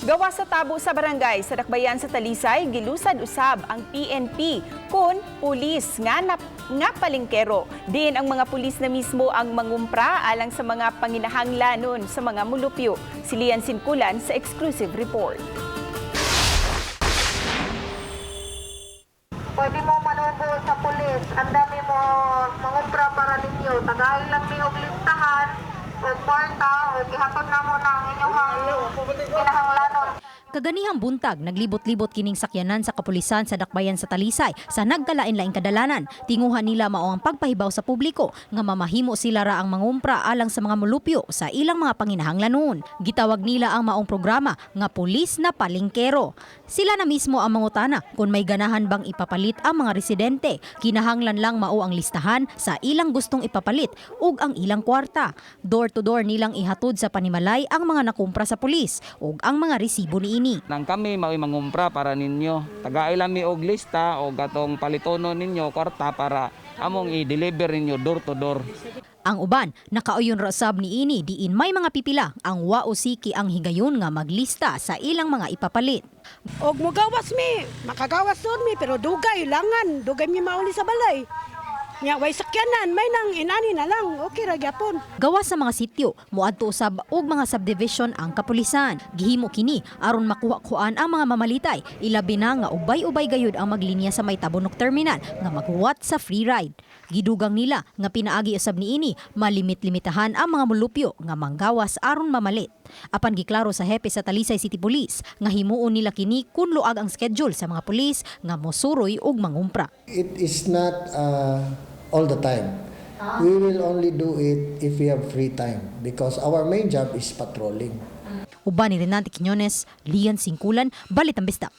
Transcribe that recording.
Gawas sa tabo sa barangay sa Dakbayan sa Talisay, gilusad usab ang PNP kon pulis nga nga palengkero. Din ang mga pulis na mismo ang mangumpra alang sa mga panginahanglanon sa mga mulupyo. Si Lian Sinkulan sa exclusive report. Pwede mo manubo sa pulis. Ang dami mo mangumpra para ninyo. Tagay lang mi og listahan o kwarta o gihatod na mo na ang inyong kinahanglanon. Kaganihang buntag, naglibot-libot kining sakyanan sa kapulisan sa Dakbayan sa Talisay sa nagkalain-laing kadalanan. Tinguha nila mao ang pagpahibaw sa publiko nga mamahimo sila ra ang mangumpra alang sa mga mulupyo sa ilang mga panginahanglanon. Gitawag nila ang maong programa nga Pulis na Palengkero. Sila na mismo ang mangutana kung may ganahan bang ipapalit ang mga residente. Kinahanglan lang mao ang listahan sa ilang gustong ipapalit ug ang ilang kwarta. Door to door nilang ihatod sa panimalay ang mga nakumpra sa pulis ug ang mga resibo niini. Nang kami mao'y mangumpra para ninyo. Tagay lang mi og lista o gatong palitono ninyo kwarta para among i-deliver ninyo door to door. Ang uban, nakauyon ra sab niini diin may mga pipila ang wa o siki ang higayon nga maglista sa ilang mga ipapalit. Og mugawas mi, makagawas doon mi, pero dugay langan, dugay mi mauli sa balay. Nya way sakyanan, may nang inani na lang, okay ra gyapon. Gawas sa mga sityo, moadto usab og mga subdivision ang kapulisan. Gihimo kini aron makuha-kuan ang mga mamalitay, ilabi na nga ubay-ubay gayud ang maglinya sa may Tabunok Terminal nga maghuwat sa free ride. Gidugang nila nga pinaagi usab niini malimit-limitahan ang mga mulupyo nga manggawas aron mamalit. Apan giklaro sa hepe sa Talisay City Police nga himuon nila kini kun luag ang schedule sa mga pulis nga mosuroy og mangumpra. It is not all the time. We will only do it if we have free time because our main job is patrolling. Uban ni Renante Quiñones, Lian Singkulan, Balitang Bisdak.